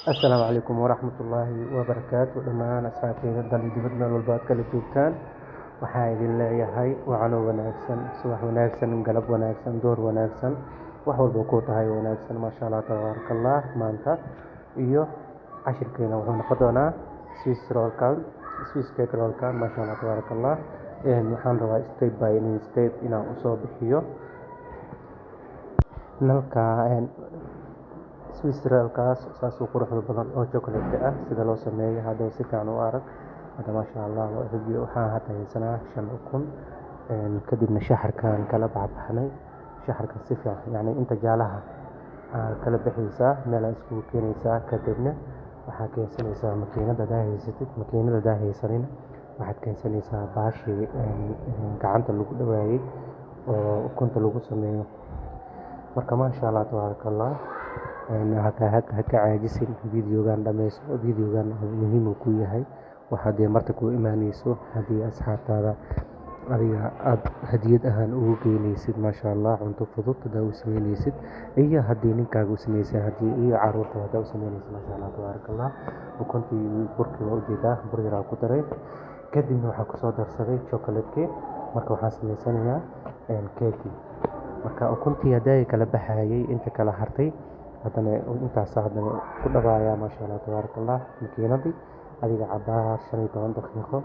Asalaamu calaykum waraxmatullaahi wabarakaatu. Dhammaan asxaabteyda dal iyo dibad, meel walba aad kala joogtaan, waxaan idin leeyahay wacano wanaagsan, subax wanaagsan, galab wanaagsan, door wanaagsan, wax walba ku tahay wanaagsan. Maasha Allah, tabaaraka Allah. Maanta iyo cashirkeena wuxuu noqon doonaa Swiss rollka, Swiss cake rollka. Maasha Allah, tabaaraka Allah. Waxaan rabaa step by step inaan usoo bixiyo nalka Swiss rollkaas saas u quruxda badan oo chocolate ah, sida loo sameeyo. Haddaba si fiican u arag hadda. Maasha Allah, waxaan hadda haysanaa shan ukun. Kadibna shaxarkan kala baxbaxnay. Shaxarka si fiican, yacni inta jaalaha aa kala bixaysaa, meel aa iskugu keenaysaa. Kadibna waxaa keensanaysaa makiinada hadaa haysatid. Makiinada hadaa haysanina, waxaad keensanaysaa baashii gacanta lagu dhawaayay oo ukunta lagu sameeyo. Marka maasha Allah, tabaaraka Allah, haka ka caajisin videogan, dhameyso videogan, muhiim uu ku yahay. Wax haddii marti ku imaaneyso, haddii asxaabtaada adiga aad hadiyad ahaan ugu geyneysid, maasha Allah, cunto fudud hadaa u sameyneysid, iyo haddii ninkaaga u sameysay, haddii iyo caruurta hadaa u sameyneysid. Maasha Allah, tabaaraka Allah. Ukuntii, burkii waa ujeedaa, bur yaraa ku daray. Kadibna waxaa kusoo darsaday chocolate-kii. Marka waxaan sameysanayaa keekii. Marka ukuntii hadday kala baxayay, inta kala hartay haddana intaas haddana ku dhawaaya. Maasha Allah, tabaaraka Allah. Makiinadii adiga cabaar 15 daqiiqo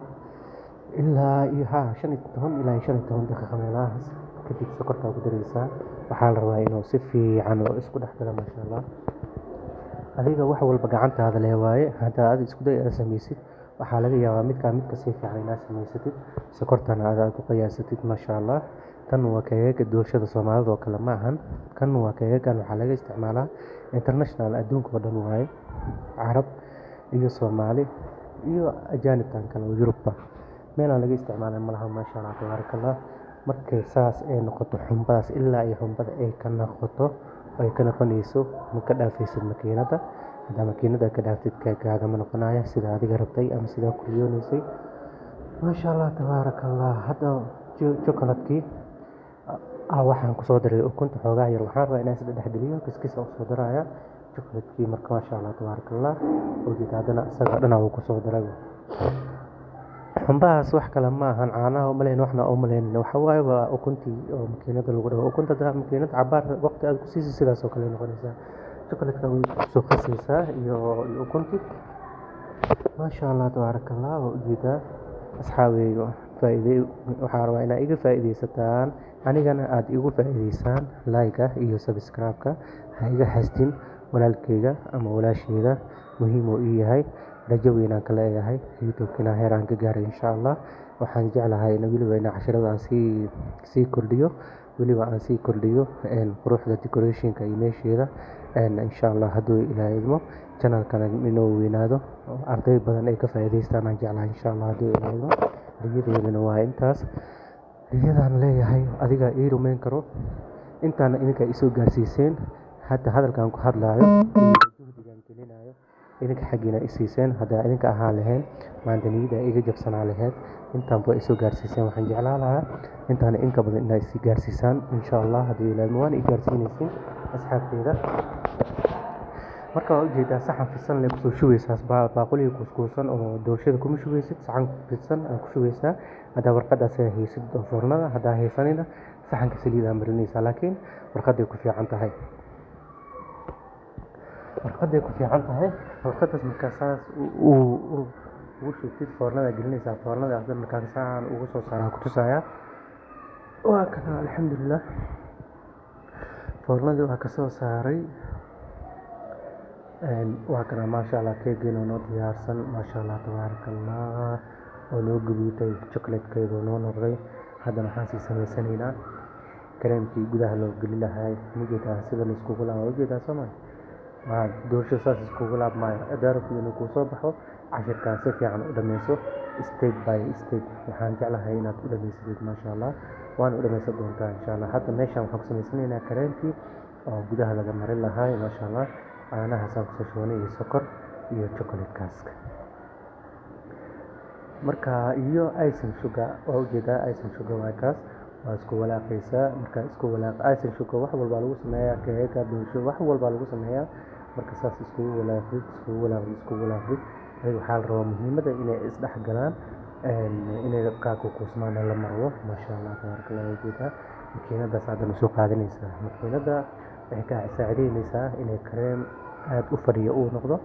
ilaa iyo ha 15 ilaa 15 daqiiqo meelahaas. Kadib sokortaa ku dareysaa. Waxaa la rabaa inuu si fiican oo isku dhex galo. Maasha Allah, adiga wax walba gacantaada lee waaye. Haddaa adi isku day aad sameysid, waxaa laga yaabaa midkaa mid kasii fiican inaad samaysatid, sokortana aad ku qiyaasatid. Maasha Allah, tan waa keegagga doolshada Soomaalida oo kale ma ahan. Kan waa keegaggan waxaa laga isticmaalaa international, adduunka oo dhan waaye, Carab iyo Soomaali iyo ajaanibtan kale oo Yurubba, meel aan laga isticmaalin malaha. Maasha Allah, tabaaraka Allah. Markay saas ay noqoto, xumbadaas ilaa iyo xumbada ay ka noqoto, ay ka noqonayso, ma ka dhaafaysid makiinada. Haddaa makiinada ka dhaaftid, keegaaga ma noqonayo sida adiga rabtay ama sidaa ku riyoonaysay. Maasha Allah, tabaaraka Allah. Hadda chocolate-kii waxaan kusoo daray ukunta xoogaa yar. Waxaan rabaa inaan isla dhexgeliyo, kiskis aan usoo daraya chocolate-kii. Marka maasha Allah, tabaaraka Allah, ujeeda haddana isaga dhan wuu kusoo daray xumbahaas. Wax kale ma ahan, caanaha umaleyn, waxna umaleyn, waxa waaye waa ukuntii oo makiinada lagu dhawo. Ukunta hadaa makiinada cabaar waqti aad ku siisid, sidaas oo kale ay noqonaysaa. Chocolate-ka way kusoo qasaysaa iyo ukuntii. Maasha Allah, tabaaraka Allah, waa ujeedaa. Asxaabeyga, faa'iide waxaan rabaa inaad iga faa'iidaysataan, anigana aad igu faa'iidaysaan. Like-ga iyo subscribe-ka ha iga xasdin, walaalkeyga ama walaasheyda. Muhiim uu ii yahay, rajo weyn aan ka leeyahay YouTube inaan heer aan ka gaaray, insha Allah. Waxaan jeclahay in weliba in casharada aan sii kordhiyo, weliba aan sii kordhiyo quruxda decoration-ka iyo meesheeda, insha Allah. Hadduu Ilaahay idmo, channel-kana inuu weynaado oo arday badan ay ka faa'iidaystaan aan jeclahay, insha Allah, hadduu Ilaahay idmo. Riyadeydana waa intaas, riyadaan leeyahay. Adiga ii rumeyn karo intaana idinka isoo gaarsiiseen. Hadda hadalkan ku hadlaayo iyo juhdigan gelinayo, idinka xaggiina i siiseen. Haddaa idinka ahaan lahayn, maanta niyada iga jabsanaa lahayd. Intaan ba isoo gaarsiiseen. Waxaan jeclaan lahaa intaana in ka badan inaa isii gaarsiisaan, insha Allah, haddii Ilaahay idmo. Waana i gaarsiinaysiin, asxaabteyda. Marka waa ujeedaa, saxan fidsan lee kusoo shubeysaa. Baaquliga kuuskuusan oo doolshada kuma shubeysid, saxan fidsan aa ku shubeysaa. Haddaa warqadaas haysid oo foornada, haddaa haysanina, saxanka saliid aa marinaysaa, laakiin warqaday ku fiican tahay, warqaday ku fiican tahay. Warqadaas markaa saas ugu shubtid, foornada gelinaysaa. Foornada hadda markaan saan ugu soo saaraa ku tusayaa. Waa kana, alxamdulilah, foornadii waa kasoo saaray. Waa kana, maasha Allah, keegiina noo diyaarsan. Maasha Allah, tabaaraka Allah, oo noo gaduutay, chocolate-keedu noo noqday. Haddana waxaan sii samaysanaynaa kareemkii gudaha loo geli lahaa. Mujeedaa sida la iskugu laabo? Ujeedaa soo ma? Waa doolsho saas iskugu laabmaayo. Haddaa rabtid inuu kuu soo baxo, cashirkaan si fiican u dhameyso, step by step. Waxaan jeclahay inaad u dhamaysatid. Maasha Allah, waana u dhameysan doontaa, insha Allah. Hadda meeshan waxaan ku samaysanaynaa kareemkii oo gudaha laga marin lahaa. Maasha Allah, caanahaasaan kusoo shubanay iyo sokor iyo chocolate-kaas marka iyo icing sugar. Waa ujeedaa, icing sugar waa kaas. Waa isku walaaqaysaa. Markaa isku walaaq, icing sugar wax walbaa lagu sameeyaa, keega, doolsho, wax walbaa lagu sameeyaa. Marka saas iskugu walaaqid, iskugu walaaqid, iskugu walaaqid. Ayaga waxaa la rabaa muhiimadda inay isdhex galaan, inay kaa kukusmaan lama rabo. Maasha Allah, tabaaraka Allah, ujeedaa makiinadaas haddana soo qaadanaysaa. Makiinada waxay kaa saacideynaysaa inay kareem aad u fadhiyo uu noqdo,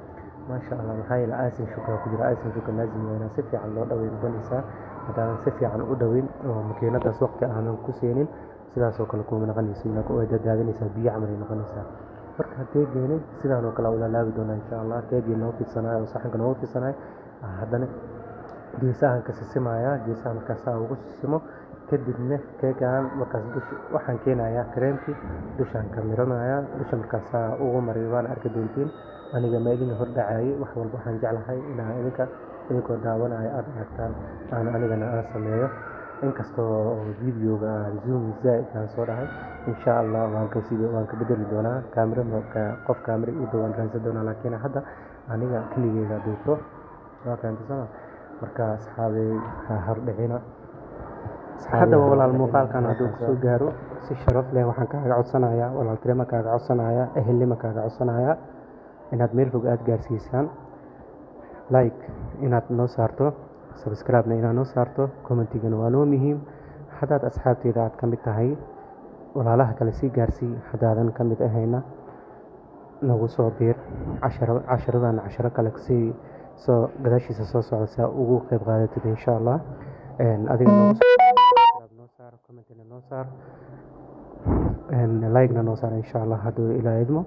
maasha Allah. Maxaa yeelay icing sugar ku jira. Icing sugar laazim waa inaa si fiican loo dhaweyn noqonaysaa. Haddaadan si fiican u dhaweyn oo makiinadaas waqti aanan ku siinin, sidaas oo kale kuma noqonayso, way daadinaysaa, biyo camal ay noqonaysaa. Marka keegeeni sidaan oo kale u laalaabi doonaa, insha Allah. Keegii noo fidsanaayo oo saxanka noogu fidsanaayo, haddana geesahan ka sisimayaa. Geesaha markaas saa ugu sisimo, kadibna keegan markaas dusha waxaan keenayaa, kareemkii dushaan ka miranayaa. Dusha markaas saa ugu mariyo, waan arki doontiin. Aniga ma idin hordhacayay. Wax walba waxaan jeclahay inaa idinka, idinkoo daawanayo, aad aragtaan, aan anigana aan sameeyo. Inkastoo videoga aan zoom zaaid aan soo dhahay, insha Allah waan ka bedeli doonaa kaamira. Qof kaamira ii duuban raadsan doonaa, laakiin hadda aniga keligeyga duubto, waa fahamtay soo ma? Marka asxaabey, ha hordhicina. Haddaba walaal, muuqaalkan hadduu kusoo gaaro, si sharaf leh waxaan kaaga codsanayaa, walaaltinimo kaaga codsanayaa, ehelnimo kaaga codsanayaa, inaad meel fog aad gaarsiisaan, like inaad noo saarto, subscribe-na inaad noo saarto, commentigana waa noo muhiim. Haddaad asxaabteyda aad ka mid tahay, walaalaha kale sii gaarsii. Haddaadan ka mid ahayna, nagu soo biir. Casharadan casharo kale sii soo gadaashiisa soo socda si aad ugu qayb qaadatid, insha Allah. Adiga noo saar, commentina noo saar, like-na noo saar, insha Allah. Hadduu Ilaa idmo,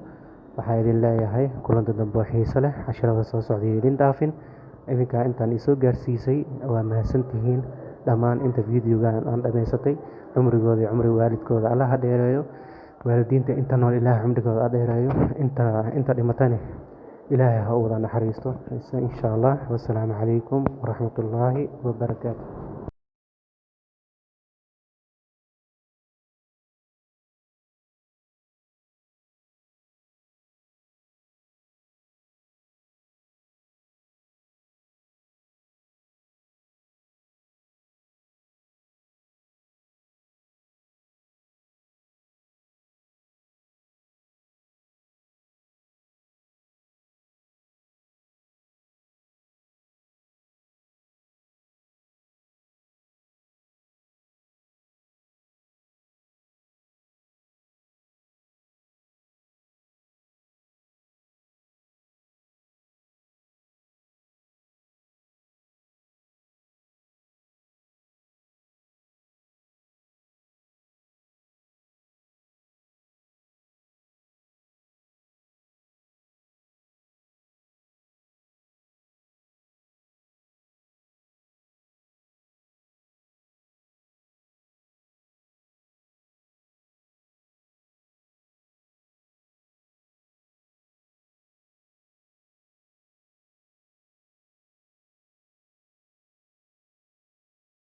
waxaa idin leeyahay kulanta dambe oo xiiso leh. Casharada soo socday idin dhaafin. Idinkaa intaan isoo gaarsiisay, waa mahadsantihiin. Dhammaan inta videogan aan dhamaysatay, cumrigooda iyo cumriga waalidkooda Allah ha dheereeyo. Waalidiinta inta nool, Ilaahay cumrigooda ha dheereeyo. Inta dhimatana, Ilaahay ha u wada naxariisto, insha Allah. Wassalaamu calaykum waraxmatullaahi wabarakaatu.